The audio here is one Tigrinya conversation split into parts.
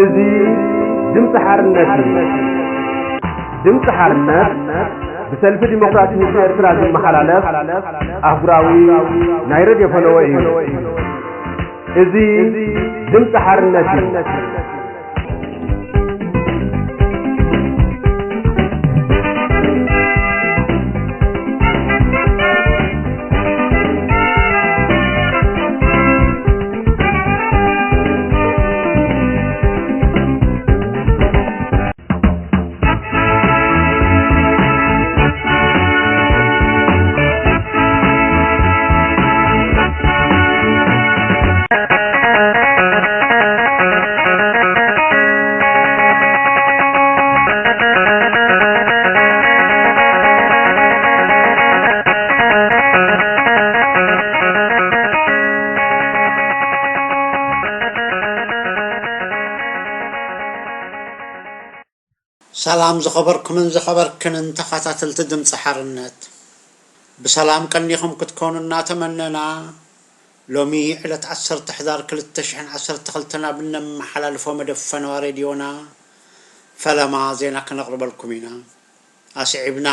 እዚ ድምፂ ሓርነት እዩ። ድምፂ ሓርነት ብሰልፊ ዲሞክራሲ ህዝቢ ኤርትራ ዝመሓላለፍ ኣህጉራዊ ናይ ሬድዮ ፈነወ እዩ። እዚ ድምፂ ሓርነት እዩ። ሰላም ዝኸበርኩምን ዝኸበርክንን ተኸታተልቲ ድምፂ ሓርነት፣ ብሰላም ቀኒኹም ክትኮኑ እናተመነና፣ ሎሚ ዕለት ዓሰርተ ሕዳር ክልተ ሽሕን ዓሰርተ ክልተን ኣብ እነመሓላልፎ መደብ ፈነዋ ሬድዮና ፈለማ ዜና ከነቕርበልኩም ኢና። ኣስዒብና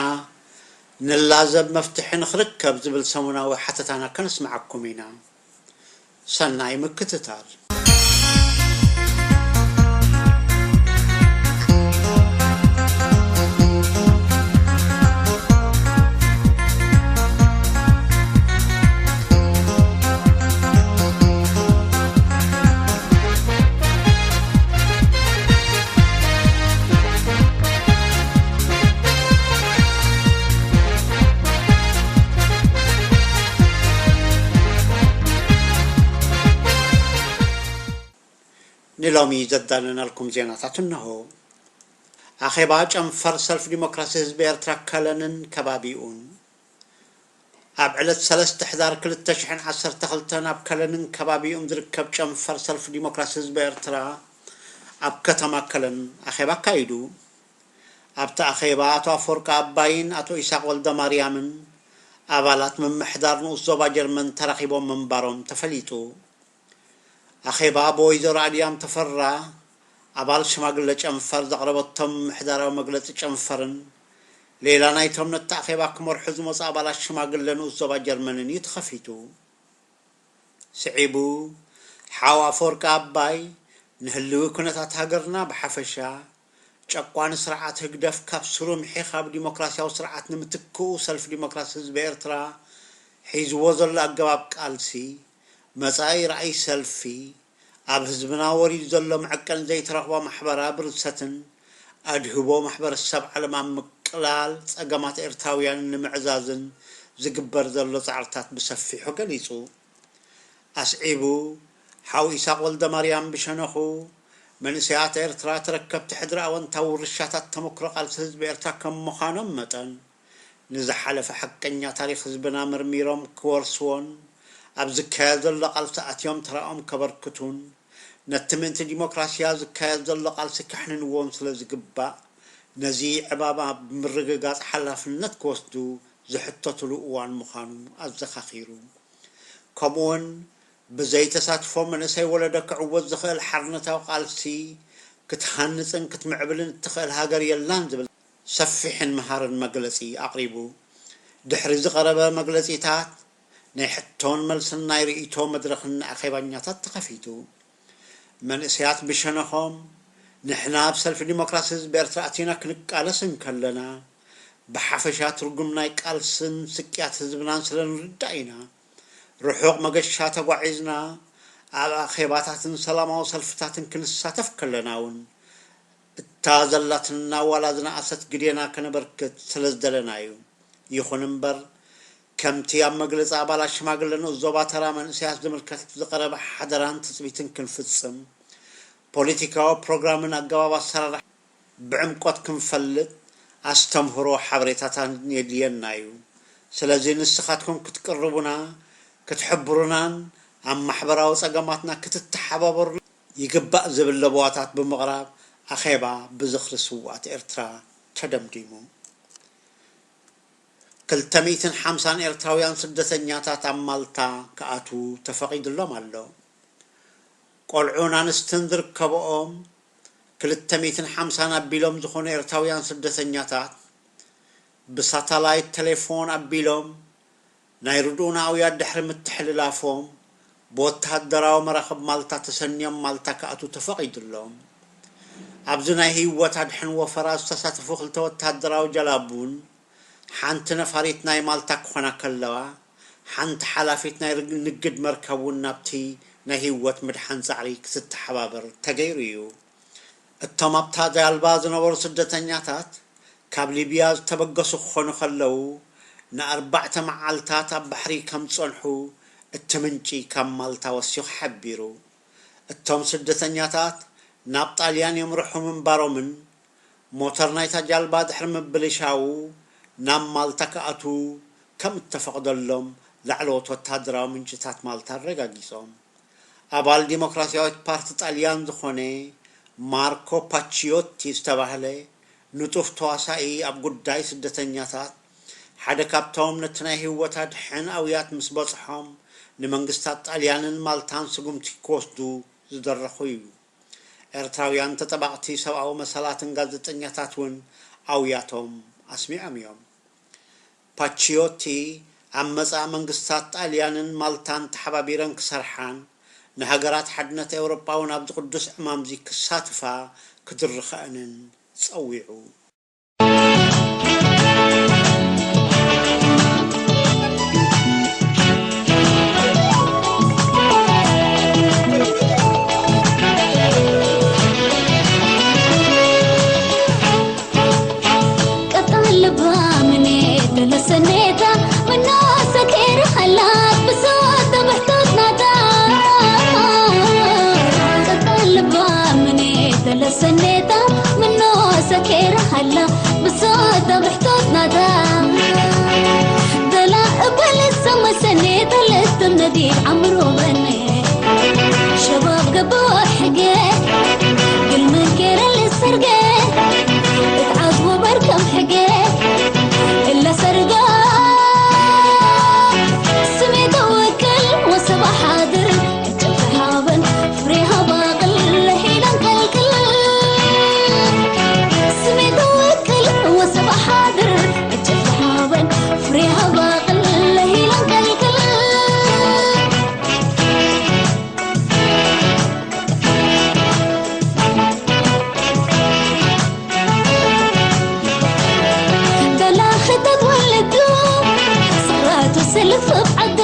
ንላዘብ መፍትሒ ንኽርከብ ዝብል ሰሙናዊ ሓተታና ከነስምዓኩም ኢና። ሰናይ ምክትታል። ንሎሚ ዘዳለናልኩም ዜናታት እነሆ። ኣኼባ ጨንፈር ሰልፊ ዲሞክራሲ ህዝቢ ኤርትራ ከለንን ከባቢኡን። ኣብ ዕለት ሰለስተ ሕዳር ክልተ ሽሕን ዓሰርተ ክልተን ኣብ ከለንን ከባቢኡን ዝርከብ ጨንፈር ሰልፊ ዲሞክራሲ ህዝቢ ኤርትራ ኣብ ከተማ ከለን ኣኼባ ኣካይዱ። ኣብቲ ኣኼባ ኣቶ ኣፈወርቂ ኣባይን ኣቶ ኢሳቕ ወልደማርያምን ኣባላት ምምሕዳር ንኡስ ዞባ ጀርመን ተራኺቦም ምንባሮም ተፈሊጡ። ኣኼባ ብወይዘሮ ኣድያም ተፈራ፣ ኣባል ሽማግለ ጨንፈር፣ ዘቕረበቶም ምምሕዳራዊ መግለጺ ጨንፈርን ሌላ ናይቶም ነቲ ኣኼባ ክመርሑ ዝመጹ ኣባላት ሽማግለ ንኡስ ዞባ ጀርመንን እዩ ተኸፊቱ። ስዒቡ፣ ሓው ኣፈወርቂ ኣባይ ንህልዊ ኩነታት ሃገርና ብሓፈሻ፣ ጨቋኒ ስርዓት ህግደፍ ካብ ስሩ ምሒኻ ብዲሞክራሲያዊ ስርዓት ንምትክኡ ሰልፊ ዲሞክራሲ ህዝቢ ኤርትራ ሒዝዎ ዘሎ ኣገባብ ቃልሲ፣ መጻኢ ራእይ ሰልፊ፣ ኣብ ህዝብና ወሪዱ ዘሎ መዐቀኒ ዘይተረኽቦ ማሕበራዊ ብርሰትን ኣድህቦ ማሕበረሰብ ዓለም ኣብ ምቅላል ጸገማት ኤርትራውያን ንምዕዛዝን ዝግበር ዘሎ ጻዕርታት ብሰፊሑ ገሊጹ። ኣስዒቡ፣ ሓው ኢሳቕ ወልደማርያም ብሸነኹ፣ መንእሰያት ኤርትራ ተረከብቲ ሕድሪ ኣወንታዊ ውርሻታት ተመክሮ ቃልሲ ህዝቢ ኤርትራ ከም ምዃኖም መጠን፣ ንዝሓለፈ ሓቀኛ ታሪኽ ህዝብና መርሚሮም ክወርስዎን፣ ኣብ ዝካየድ ዘሎ ቃልሲ ኣትዮም ተራኦም ከበርክቱን፣ ነቲ ምእንቲ ዲሞክራስያ ዝካየድ ዘሎ ቃልሲ ከሕንንዎን ስለ ዝግባእ፣ ነዚ ዕማም ኣብ ምርግጋጽ ሓላፍነት ክወስዱ ዝሕተቱሉ እዋን ምዃኑ ኣዘኻኺሩ። ከምኡውን ብዘይ ተሳትፎ መንእሰይ ወለዶ ክዕወት ዝኽእል ሓርነታዊ ቃልሲ ክትሃንጽን ክትምዕብልን እትኽእል ሃገር የላን ዝብል ሰፊሕን መሃርን መግለጺ ኣቕሪቡ። ድሕሪ ዝቐረበ መግለጺታት፣ ናይ ሕቶን መልስን ናይ ርእይቶ መድረኽን ንኣኼባኛታት ተኸፊቱ። መንእሰያት ብሸነኾም፣ ንሕና ኣብ ሰልፊ ዲሞክራሲ ህዝቢ ኤርትራ ኣቲና ክንቃለስ እንከለና፣ ብሓፈሻ ትርጉም ናይ ቃልስን ስቅያት ህዝብናን ስለ ንርዳእ ኢና። ርሑቕ መገሻ ተጓዒዝና፣ ኣብ ኣኼባታትን ሰላማዊ ሰልፍታትን ክንሳተፍ ከለና እውን፣ እታ ዘላትና ዋላ ዝነኣሰት ግዴና ከነበርክት ስለ ዝደለና እዩ። ይኹን እምበር፣ ከምቲ ኣብ መግለጺ ኣባላት ሽማግለ ንኡስ ዞባ ተራ መንእሰያት ዝምልከት ዝቐረበ ሓደራን ትጽቢትን ክንፍጽም፣ ፖለቲካዊ ፕሮግራምን ኣገባብ ኣሰራርሓ ብዕምቆት ክንፈልጥ ኣስተምህሮ ሓበሬታታን የድልየና እዩ። ስለዚ ንስኻትኩም ክትቅርቡና፣ ክትሕብሩናን ኣብ ማሕበራዊ ጸገማትና ክትተሓባበሩና ይግባእ ዝብል ለበዋታት ብምቕራብ ኣኼባ ብዝኽሪ ስውኣት ኤርትራ ተደምዲሙ። ክልተ ሚእትን ሓምሳን ኤርትራውያን ስደተኛታት ኣብ ማልታ ክኣትዉ ተፈቒድሎም ኣሎ። ቆልዑን ኣንስትን ዝርከብኦም ክልተ ሚእትን ሓምሳን ኣቢሎም ዝኾኑ ኤርትራውያን ስደተኛታት ብሳተላይት ቴሌፎን ኣቢሎም ናይ ርድኡና ኣውያት ድሕሪ ምትሕልላፎም ብወተሃደራዊ መራኽብ ማልታ ተሰንዮም ማልታ ክኣትዉ ተፈቒዱሎም። ኣብዚ ናይ ህይወት ኣድሕን ወፈራ ዝተሳተፉ ክልተ ወተሃደራዊ ጀላቡን ሓንቲ ነፋሪት ናይ ማልታ ክኾና ከለዋ፣ ሓንቲ ሓላፊት ናይ ርግ-፣ ንግድ መርከብ እውን ናብቲ ናይ ህይወት ምድሓን ጻዕሪ ክትተሓባበር ተገይሩ እዩ። እቶም ኣብታ ጃልባ ዝነበሩ ስደተኛታት ካብ ሊብያ ዝተበገሱ ክኾኑ ከለዉ፣ ንኣርባዕተ መዓልታት ኣብ ባሕሪ ከም ዝጸንሑ እቲ ምንጪ ካብ ማልታ ወሲኹ ሓቢሩ። እቶም ስደተኛታት ናብ ጣልያን የምርሑ ምንባሮምን፣ ሞተር ናይታ ጃልባ ድሕሪ ምብልሻዉ ናብ ማልታ ክኣትዉ ከም እተፈቕደሎም ላዕለዎት ወተሃደራዊ ምንጭታት ማልታ ኣረጋጊጾም። ኣባል ዲሞክራሲያዊት ፓርቲ ጣልያን ዝኾነ ማርኮ ፓቺዮቲ ዝተባህለ ንጡፍ ተዋሳኢ ኣብ ጉዳይ ስደተኛታት፣ ሓደ ካብቶም ነቲ ናይ ህይወት ኣድሕን ኣውያት ምስ በጽሖም ንመንግስታት ጣልያንን ማልታን ስጉምቲ ክወስዱ ዝደረኹ እዩ። ኤርትራውያን ተጠባቕቲ ሰብኣዊ መሰላትን ጋዜጠኛታት እውን ኣውያቶም ኣስሚዖም እዮም። ፓቺዮቲ ኣብ መጻኢ መንግስታት ጣልያንን ማልታን ተሓባቢረን ክሰርሓን ንሃገራት ሓድነት ኤውሮጳ እውን ኣብዚ ቅዱስ ዕማምዚ ክሳትፋ ክድርኸአንን ጸዊዑ። ቀጣን ልባምኔ ተለሰኔታ ምኖ ሰኬራ ሃላት ብሶት ተብሕቶት ናታ። ቀጣን ልባምኔ ተለሰኔታ ምኖ ሰኬራ ሃላ ብሶት ተብሕቶት ናታ። ደላ እበል ሰመሰኔታ ለስተምነዲ ዓምሮ በኔ ሸባብ ገባዋ ሕገ ግልምን ኬረ ልሰርገ እትዓዝቦ በርከም ሕገ እለ ሰርጋ ስሜ ተወክል ወሰባ ሓድር እጨፍር ሃበን ፍሬ ሃባቅል ለሂለን ቀልቅል ስሜ ተወክል ወሰባ ሓድር እጨፍር ሃበን ፍሬ ሃባቅል ለሂለን ቀልቅል ደላኽተት ወለዱ ስራቱ ስልፍ ኣብ ዓዱ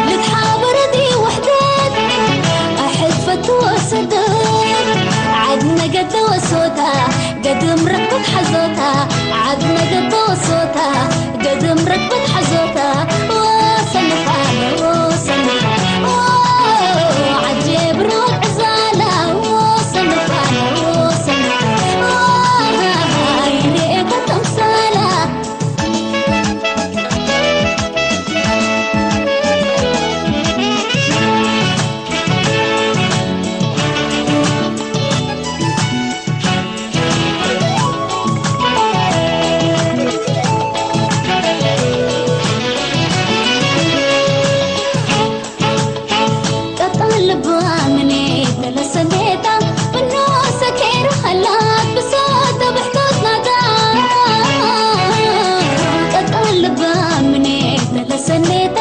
ልትሓበረ ዲ ውሕደት ኣሕፈቱ ወሰዱ ዓድ ነገድ ተወሶታ ገድም ረክበት ሓዞታ ዓድ ነገድ ተወሶታ ገድም ረክበት ሓዞታ ወሰንፋ ወሰንፋ ዓጀብ ሩቅ ዕዛላ ወሰንፋ ወሰንፋ ሃይሌ ከተምሳላ ቀጣን ልባ ምኔ ተለሰኔታ ምኖ ሰኬራ ሃላት ብሶት ተብሕቶት ናታ ቀጣን ልባ ምኔ ተለሰኔታ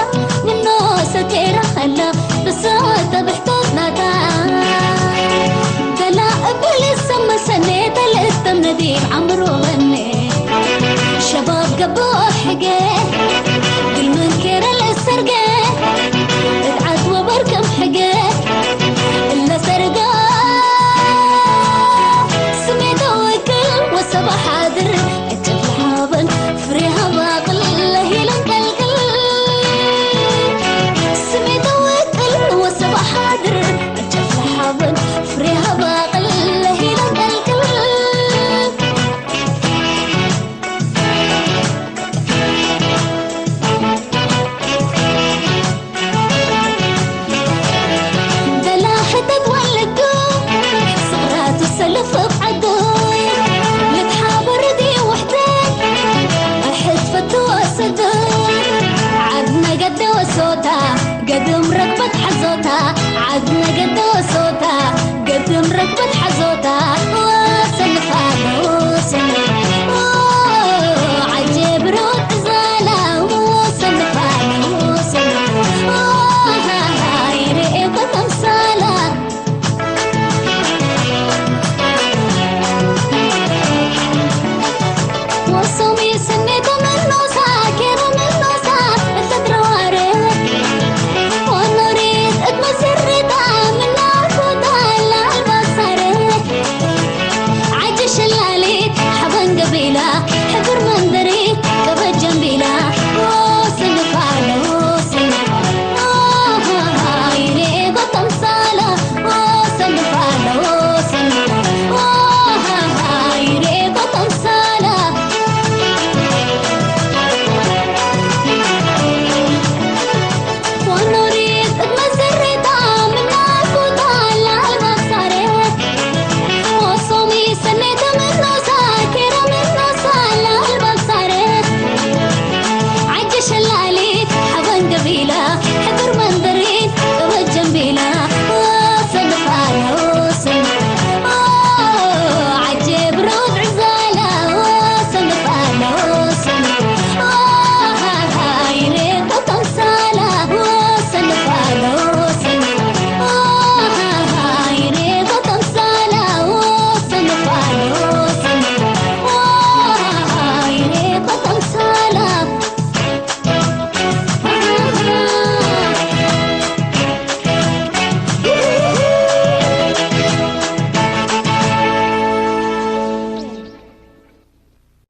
ምኖ ሰኬራ ሃላ ብሶት ተብሕቶት ናታ ደላ እብል ሰመሰኔ ተልእስተም ነዲብ ዓምሮ በኔ ሸባብ ገቦ ሕገ ግልምን ኬረ ለሰርገ እትዓት ወበር ከም ሕገ እለ ሰርጋ ስሜ ተወክል ወሰባ ሓድር እጨፍ ለሓበን ፍሬ ሃባቅል ለሂለን ቀልቅል ስሜ ተወክል ወሰባ ሓድር እጨፍ ለሓበን ፍሬ ሃባቅል ለሂለን ቀልቅል ደላሕተት ወለዱ ስቕራቱ ሰልፍ ኣብ ዓዱ ልትሓበርዲ ውሕደት ኣሕትፈቱ ወሰዱ ዓድ ነገደ ወሶታ ገድም ረግበት ሓዞታ ዓድ ነገደ ወሶታ ገድም ረግበት ሓዞታ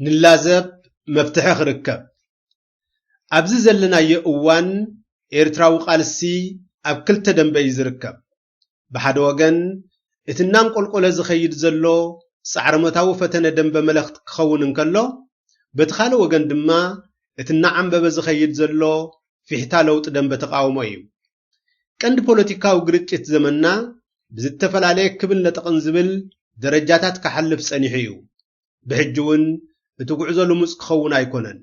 ንላዘብ መፍትሒ ክርከብ። ኣብዚ ዘለናዮ እዋን ኤርትራዊ ቃልሲ ኣብ ክልተ ደንበ እዩ ዝርከብ። ብሓደ ወገን እቲ እናንቆልቆለ ዝኸይድ ዘሎ ጻዕረሞታዊ ፈተነ ደንበ መለኽቲ ክኸውን እንከሎ፣ በቲ ካልእ ወገን ድማ እቲ እናዓንበበ ዝኸይድ ዘሎ ፊሕታ ለውጢ ደንበ ተቃውሞ እዩ። ቀንዲ ፖለቲካዊ ግርጭት ዘመንና ብዝተፈላለየ ክብን ለጠቕን ዝብል ደረጃታት ክሓልፍ ጸኒሑ እዩ። ብሕጂ እውን እቲ ጉዕዞ ልሙጽ ክኸውን ኣይኮነን።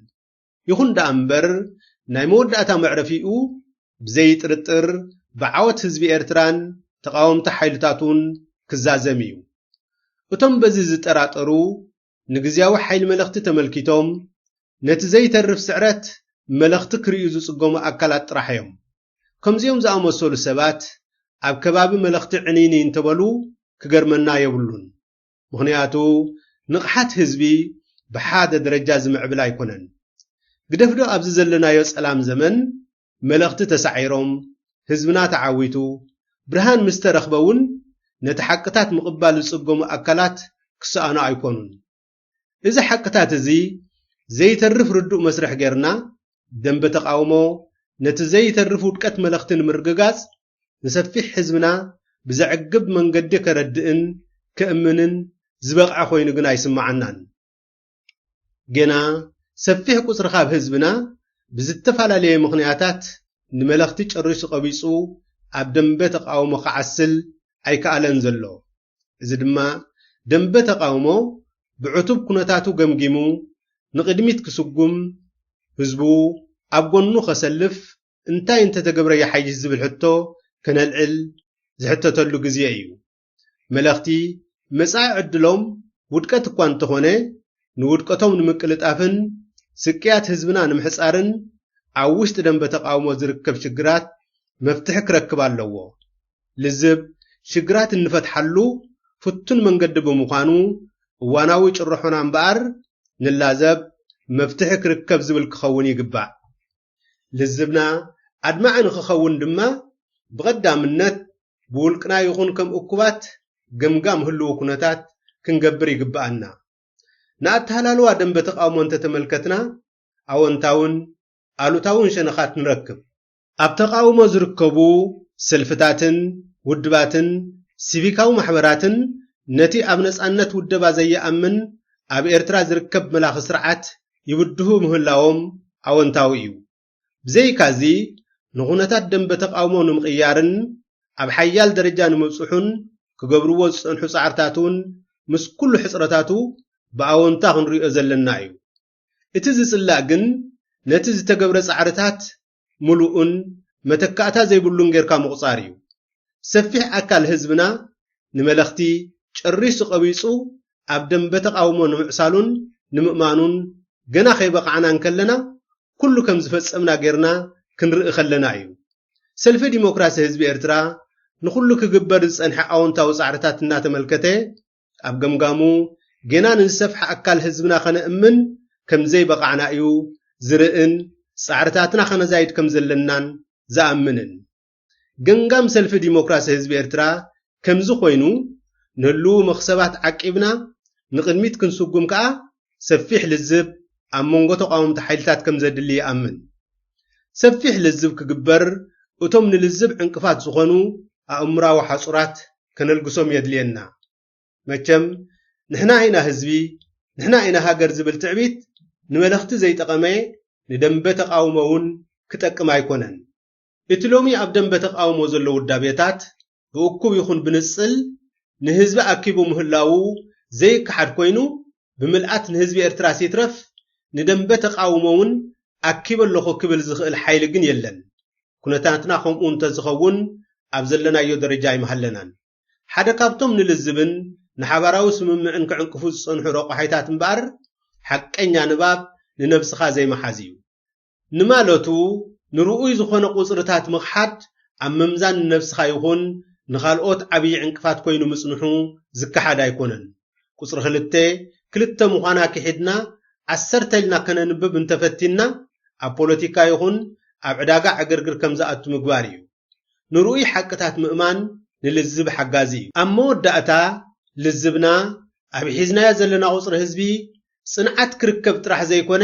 ይኹን ደኣ እምበር፣ ናይ መወዳእታ መዕረፊኡ ብዘይጥርጥር ብዓወት ህዝቢ ኤርትራን ተቓወምቲ ሓይልታቱን ክዛዘም እዩ። እቶም በዚ ዝጠራጠሩ፣ ንግዝያዊ ሓይሊ መለኽቲ ተመልኪቶም፣ ነቲ ዘይተርፍ ስዕረት መለኽቲ ክርእዩ ዝጽገሙ ኣካላት ጥራሕ እዮም። ከምዚኦም ዝኣመሰሉ ሰባት ኣብ ከባቢ መለኽቲ ዕንይንይ እንተበሉ ክገርመና የብሉን። ምኽንያቱ ንቕሓት ህዝቢ ብሓደ ደረጃ ዝምዕብል ኣይኮነን። ግደፍዶ ኣብዚ ዘለናዮ ጸላም ዘመን መለኽቲ ተሳዒሮም፣ ህዝብና ተዓዊቱ፣ ብርሃን ምስ ተረኽበ እውን ነቲ ሓቅታት ምቕባል ዝጽገሙ ኣካላት ክሰኣኑ ኣይኮኑን። እዚ ሓቅታት እዚ ዘይተርፍ ርዱእ መስርሕ ጌርና፣ ደንበ ተቃውሞ ነቲ ዘይተርፍ ውድቀት መለኽቲ ንምርግጋጽ፣ ንሰፊሕ ህዝብና ብዘዕግብ መንገዲ ከረድእን ከእምንን ዝበቕዐ ኮይኑ ግን ኣይስምዓናን። ገና ሰፊሕ ቁጽሪ ካብ ህዝብና ብዝተፈላለየ ምኽንያታት ንመለኽቲ ጨሪሱ ቀቢጹ ኣብ ደንበ ተቃውሞ ክዓስል ኣይከኣለን ዘሎ። እዚ ድማ ደንበ ተቃውሞ ብዕቱብ ኩነታቱ ገምጊሙ ንቕድሚት ክስጉም፣ ህዝቡ ኣብ ጎኑ ከሰልፍ፣ እንታይ እንተተገብረ ይሓይሽ ዝብል ሕቶ ከነልዕል ዝሕተተሉ ግዜ እዩ። መለኽቲ መጻኢ ዕድሎም ውድቀት እኳ እንተኾነ፣ ንውድቀቶም ንምቅልጣፍን ስቅያት ህዝብና ንምሕጻርን ኣብ ውሽጢ ደንበ ተቃውሞ ዝርከብ ሽግራት መፍትሒ ክረክብ ኣለዎ። ልዝብ ሽግራት እንፈትሓሉ ፍቱን መንገዲ ብምዃኑ፣ እዋናዊ ጭርሖና እምበኣር ንላዘብ መፍትሒ ክርከብ ዝብል ክኸውን ይግባእ። ልዝብና ኣድማዒ ንክኸውን ድማ፣ ብቐዳምነት ብውልቅና ይኹን ከም እኩባት ገምጋም ህልው ኩነታት ክንገብር ይግብኣና። ንኣተሃላልዋ ደንበ ተቃውሞ እንተተመልከትና፣ ኣወንታውን ኣሉታውን ሸነኻት ንረክብ። ኣብ ተቃውሞ ዝርከቡ ሰልፍታትን ውድባትን ሲቪካዊ ማሕበራትን ነቲ ኣብ ነጻነት ውደባ ዘይኣምን ኣብ ኤርትራ ዝርከብ መላኺ ስርዓት ይብድሁ ምህላዎም ኣወንታዊ እዩ። ብዘይካዚ፣ ንኹነታት ደንበ ተቃውሞ ንምቕያርን ኣብ ሓያል ደረጃ ንምብጽሑን ክገብርዎ ዝጸንሑ ጻዕርታት እውን ምስ ኩሉ ሕጽረታቱ ብኣወንታ ክንሪኦ ዘለና እዩ። እቲ ዝጽላእ ግን ነቲ ዝተገብረ ጻዕርታት ምሉእን መተካእታ ዘይብሉን ጌርካ ምቑጻር እዩ። ሰፊሕ ኣካል ህዝብና ንመለኽቲ ጨሪሱ ቀቢጹ ኣብ ደንበ ተቃውሞ ንምዕሳሉን ንምእማኑን ገና ከይበቓዕና እንከለና፣ ኩሉ ከም ዝፈጸምና ጌርና ክንርኢ ከለና እዩ። ሰልፊ ዲሞክራሲ ህዝቢ ኤርትራ ንኹሉ ክግበር ዝጸንሐ ኣወንታዊ ጻዕርታት እናተመልከተ፣ ኣብ ገምጋሙ፣ ጌና ንዝሰፍሐ ኣካል ህዝብና ከነእምን ከም ዘይበቓዕና እዩ ዝርእን ጻዕርታትና ከነዛይድ ከም ዘለናን ዝኣምንን። ገምጋም ሰልፊ ዲሞክራሲ ህዝቢ ኤርትራ ከምዚ ኮይኑ፣ ንህልዉ መኽሰባት ዓቂብና ንቕድሚት ክንስጉም ከኣ ሰፊሕ ልዝብ ኣብ መንጎ ተቓወምቲ ሓይልታት ከም ዘድሊ ይኣምን። ሰፊሕ ልዝብ ክግበር፣ እቶም ንልዝብ ዕንቅፋት ዝኾኑ ኣእምራዊ ሓጹራት ከነልግሶም የድልየና። መቸም፣ ንሕና ኢና ህዝቢ፣ ንሕና ኢና ሃገር ዝብል ትዕቢት ንመለኽቲ ዘይጠቐመ፣ ንደንበ ተቃውሞ እውን ክጠቅም ኣይኮነን። እቲ ሎሚ ኣብ ደንበ ተቃውሞ ዘሎ ውዳቤታት ብእኩብ ይኹን ብንጽል ንህዝቢ ኣኪቡ ምህላዉ ዘይከሓድ ኮይኑ፣ ብምልኣት ንህዝቢ ኤርትራስ ይትረፍ ንደንበ ተቃውሞ እውን ኣኪበ ኣለኹ ክብል ዝኽእል ሓይሊ ግን የለን። ኩነታትና ከምኡ እንተዝኸውን ኣብ ዘለናዮ ደረጃ ኣይምሃለናን። ሓደ ካብቶም ንልዝብን ንሓባራዊ ስምምዕን ክዕንቅፉ ዝጸንሑ ረቋሒታት እምበኣር፣ ሓቀኛ ንባብ ንነብስኻ ዘይምሓዝ እዩ። ንማለቱ፣ ንርኡይ ዝኾነ ቁጽርታት ምኽሓድ ኣብ ምምዛን ንነብስኻ ይኹን ንኻልኦት ዓብዪ ዕንቅፋት ኮይኑ ምጽንሑ ዝከሓድ ኣይኮነን። ቁጽሪ ክልተ፣ ክልተ ምዃና ክሒድና፣ ዓሰርተ ኢልና ከነንብብ እንተፈቲንና፣ ኣብ ፖለቲካ ይኹን ኣብ ዕዳጋ ዕግርግር ከም ዝኣቱ ምግባር እዩ። ንርኡይ ሓቅታት ምእማን ንልዝብ ሓጋዚ እዩ። ኣብ መወዳእታ፣ ልዝብና ኣብ ሒዝናዮ ዘለና ቁጽሪ ህዝቢ ጽንዓት ክርከብ ጥራሕ ዘይኮነ፣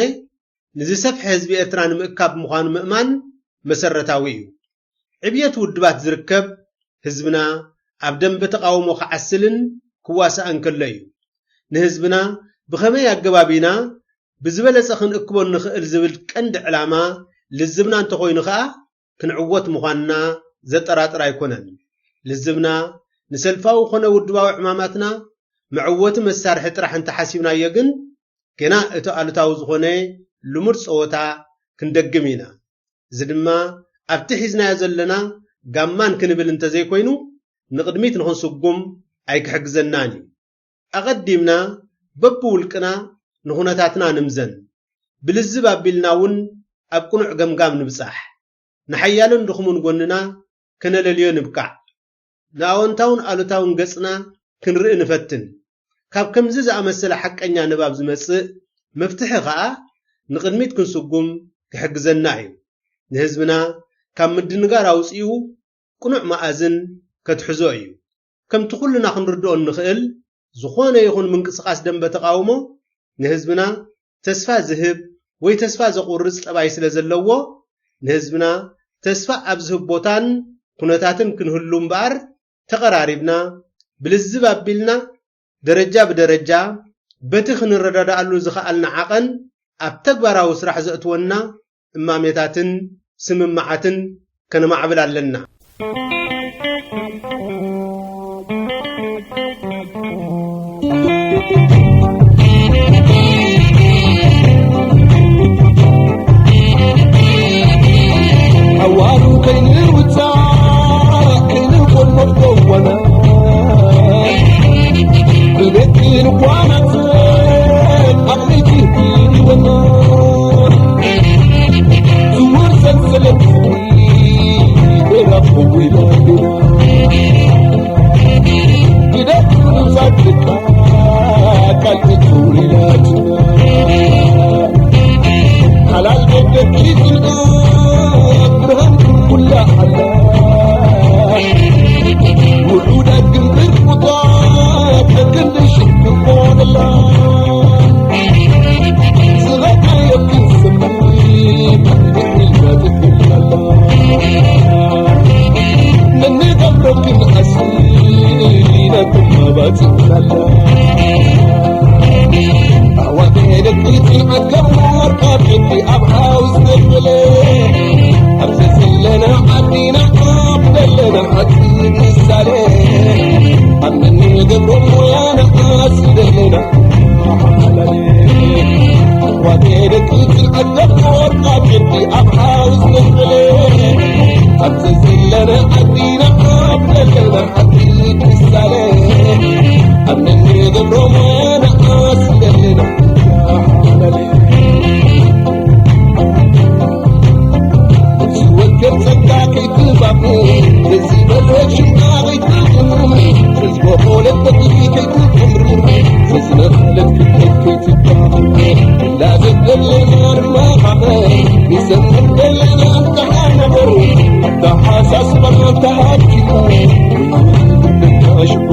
ንዝሰፍሐ ህዝቢ ኤርትራ ንምእካብ ምዃኑ ምእማን መሰረታዊ እዩ። ዕብየት ውድባት ዝርከብ ህዝብና ኣብ ደንበ ተቓውሞ ክዓስልን ክዋሳእን ከሎ እዩ። ንህዝብና ብኸመይ ኣገባብ ኢና ብዝበለጸ ክንእክቦ ንኽእል ዝብል ቀንዲ ዕላማ ልዝብና እንተኾይኑ ኸኣ ክንዕወት ምዃንና ዘጠራጥር ኣይኮነን። ልዝብና ንሰልፋዊ ኮነ ውድባዊ ዕማማትና መዕወቲ መሳርሒ ጥራሕ እንተሓሲብናዮ ግን ገና እቲ ኣሉታዊ ዝኾነ ልሙድ ጸወታ ክንደግም ኢና። እዚ ድማ ኣብቲ ሒዝናዮ ዘለና ጋማን ክንብል እንተዘይኮይኑ ንቕድሚት ንኽንስጉም ኣይክሕግዘናን እዩ። ኣቐዲምና በብውልቅና ንኹነታትና ንምዘን። ብልዝብ ኣቢልና እውን ኣብ ቅኑዕ ገምጋም ንብጻሕ። ንሓያልን ድኹምን ጎንና ከነለልዮ ንብቃዕ። ንኣወንታውን ኣሉታውን ገጽና ክንርኢ ንፈትን። ካብ ከምዚ ዝኣመሰለ ሓቀኛ ንባብ ዝመጽእ መፍትሒ ኸኣ ንቕድሚት ክንስጉም ክሕግዘና እዩ። ንህዝብና ካብ ምድንጋር ኣውጺኡ ቅኑዕ መኣዝን ከትሕዞ እዩ። ከምቲ ኩልና ክንርድኦ እንኽእል፣ ዝኾነ ይኹን ምንቅስቓስ ደንበ ተቓውሞ ንህዝብና ተስፋ ዝህብ ወይ ተስፋ ዘቑርጽ ጠባይ ስለ ዘለዎ፣ ንህዝብና ተስፋ ኣብ ዝህብ ቦታን ኩነታትን ክንህሉ እምበኣር፣ ተቐራሪብና፣ ብልዝብ ኣቢልና፣ ደረጃ ብደረጃ፣ በቲ ክንረዳድኣሉ ዝኸኣልና ዓቐን ኣብ ተግባራዊ ስራሕ ዘእትወና እማሜታትን ስምምዓትን ከነማዕብል ኣለና። ኣዋሩ ከይንውጻእ ከይንቆልቆል ደወና ብቤት ልኳናት ኣቕሊት ይህልወና ዝወርሰን ሰለቲ ቤላ ኮጉ ኢላትና ግደት ንብዛት ልካ ቃል ትውሪላትና ሓላል ቤት ደቂ ጽልእ ብርሃን ኩላ ሓላ ውሑዳት ግን ብርቁታት ከክንዲ ሽግር ኮነላ ዝኸታዮ ክንስብ ንገብረክን ኣስሊነክን መባጽናላ ኣሕዋተይ ደቂ ጽንዓት ከም ወርቃ ኪዲ ኣብ ሓው ዝተልበለ ኣብ ዘዘለና ዓዲና ኣብ ዘለና ሓቂ ምሳሌ ኣብ ነንገብሮ ሞያና ኣስደለና ኣሕዋተይ ደቂ ጽንዓት ከም ወርቃ ኪዲ ኣብ ሓው ዝተልበለ ኣብ ዘዘለና ዓዲና ኣብ ዘለና ሓቂ ምሳሌ ኣብ ነንገብሮ ሞያና ኣስደለና ዝወገር ጸጋ ከይትባብ እዚ መድረክ ሽምካ ከይትጥምርም ህዝቦ ኾለት በቂ ከይትጥምርም እዚ መኽለት ክልከት ከይትባብ ላዘብ ዘለና ድማ ኻኸ ንዘምር ዘለና እንተሓነበር ተሓሳስባና ተሃኪሙ ሽቡ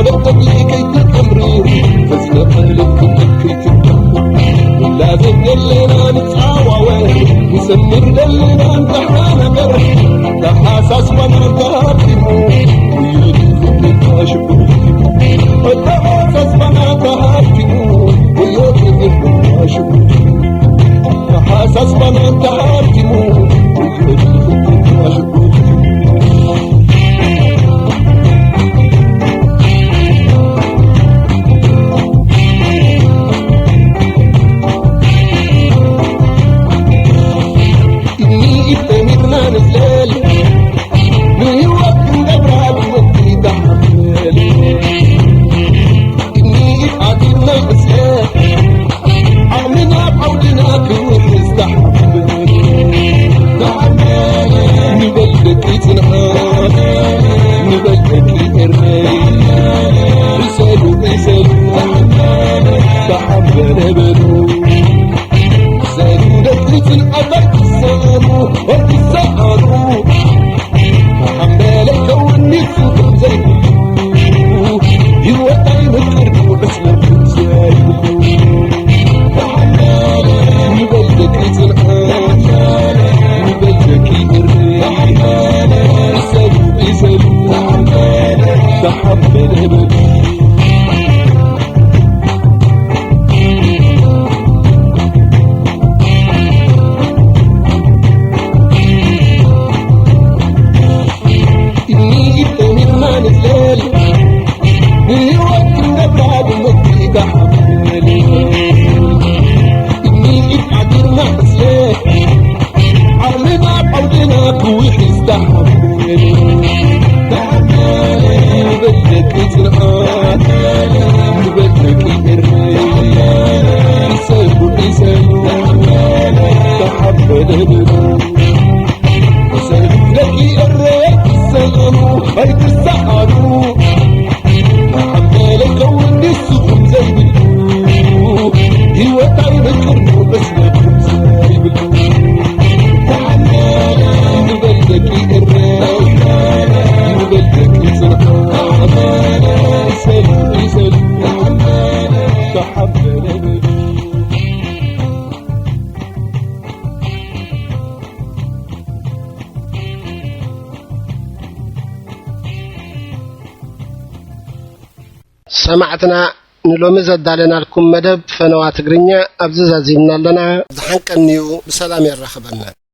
ከይትጠምሪ፣ ተዝነቐለኩም ከይትጠምሪ። ንላዘብ ዘለና ንጻዋወር፣ ንሰምር ዘለና ንተሓናበር። ተሓሳስባና ተሃርቲሙ፣ ወዮ ትዝብታ ሽጉርቲ። ተሓሳስባና ተሃርቲሙ፣ ወዮ ትዝብታ ሽጉርቲ። ተሓሳስባና ተሃርቲሙ፣ ወዮ ትዝብታ ሽጉርቲ። ኢድ ጠሚርና ንዝለል፣ ንህይወት ክንገብራ ብወግዒ ተሓመል። ኢድ ንኢድ ኣቲርና ንዝለል፣ ዓቕምና ኣብ ዓውድና ክውሕዝ ተሓመል። ንበል ደቂ ጽንዓት፣ ንበል ደቂ ኤርትራ፣ ርሰሉ፣ ርሰሉ፣ ተሓመለ በሉ። ርሰሉ ደቂ ጽንዓት ኣይትሰኣኑ፣ ኣይትሰኣኑ። ተሓመለ ከውን ንሱ ከም ዘይብሉ፣ ህይወት ኣይምቅር ክውዕስ ነብሱ ዘይብሉ። ንበል ደቂ ጽንዓት፣ ንበል ደቂ እሪ፣ ሰሉ ብሰሉ፣ ተሓመለ በሉ። ኢድ ንኢድ ጠሚርና ንዝለል፣ ንህይወት ክንገብራ ብምክሪ ተሓመል። ኢድ ንኢድ ሓዲርና ንዝለል፣ ዓቕምና ኣብ ዓውድና ክውሕዝ ተሓመል። ተሓመል፣ ንበል ደቂ ጽንዓት፣ ንበል ደቂ ኤርትራ፣ ሰሉ፣ ሰሉ፣ ተሓመል። ሰሉ ደቂ ኤረይ ኣይትሰኣኑ፣ ኣይትሰኣኑ። ተሓመለ ከውን ንስኹም ዘይብሉ፣ ህይወት ኣይምቅር ንውዕስ ነብኩም ዘይብሉ። ተሓመለ ንበል ደቂ ኤረይ፣ ንበል ደቂ ጽንዓት። ሰሉ፣ ሰሉ፣ ተሓመለ በሉ። ሰማዕትና፣ ንሎሚ ዘዳለናልኩም መደብ ፈነዋ ትግርኛ ኣብዚ ዛዚምና ኣለና። ዝሓንቀንዩ ብሰላም የራኽበና።